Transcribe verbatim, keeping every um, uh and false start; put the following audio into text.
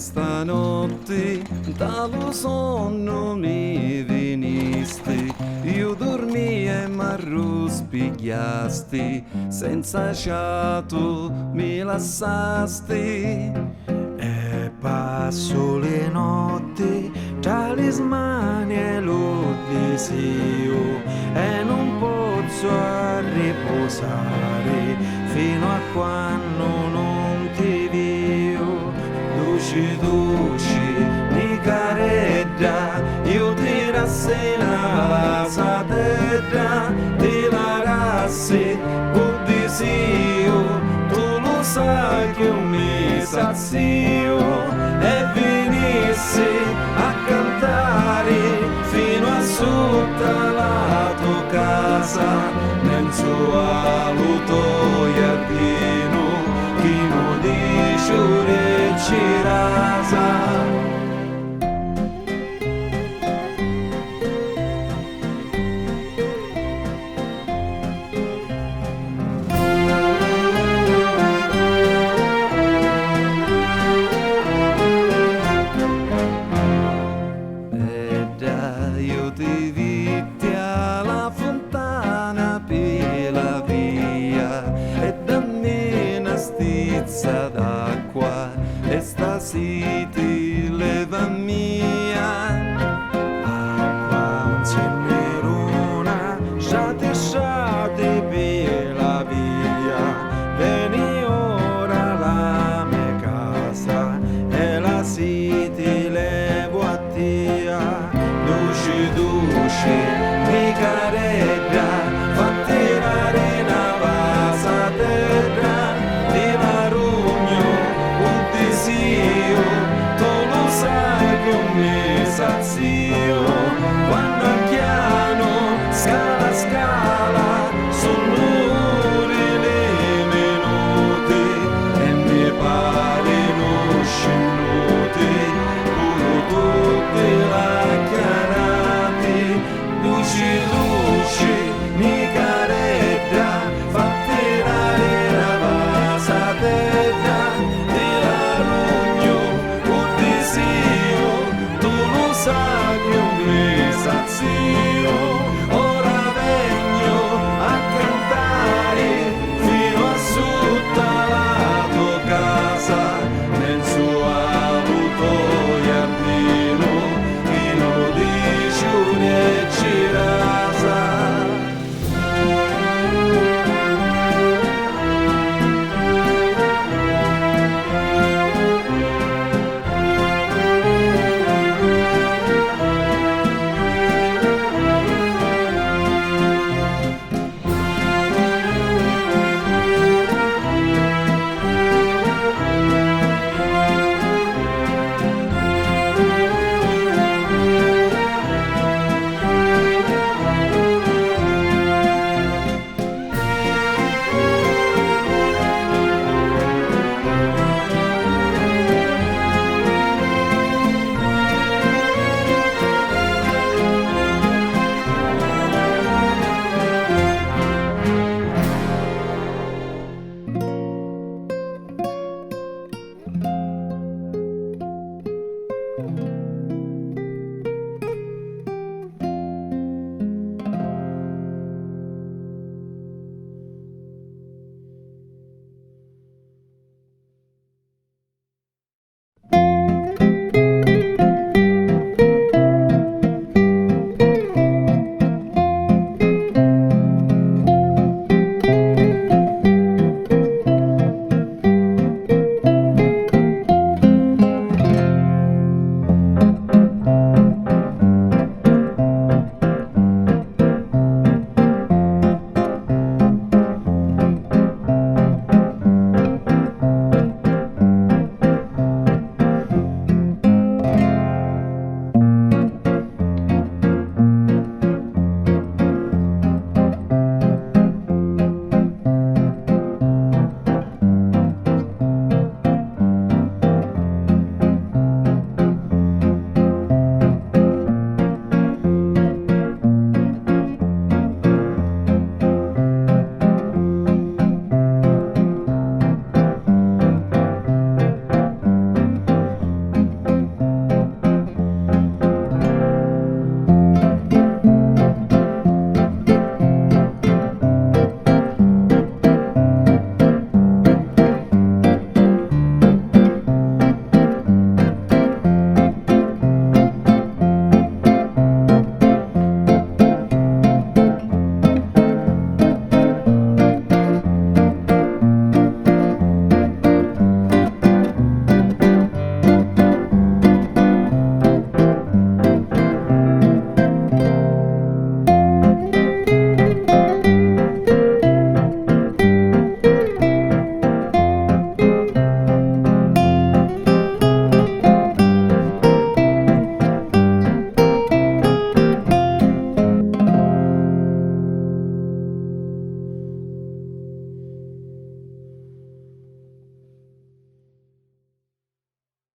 Stanotti nta lu sonnu mi vinisti, iu durmia e m'arruspigghiasti, senza ciatu mi lassasti. E passu li notti tra li smani e lu disiu, e nun pozzu arripusari finu a quannu nun ti viu. Duci duci nicaredda, iu tirassi na satedda, ti larassi cu disiu, tu lu sai chi un mi saziu, e vinissi a cantari finu a sutta la to casa, menzu a lu to jardinu chinu di ciuri e cirasa. Bedda, iu ti vitti a la funtana pi la via e dammi na stizza d'acqua e sta siti levammi.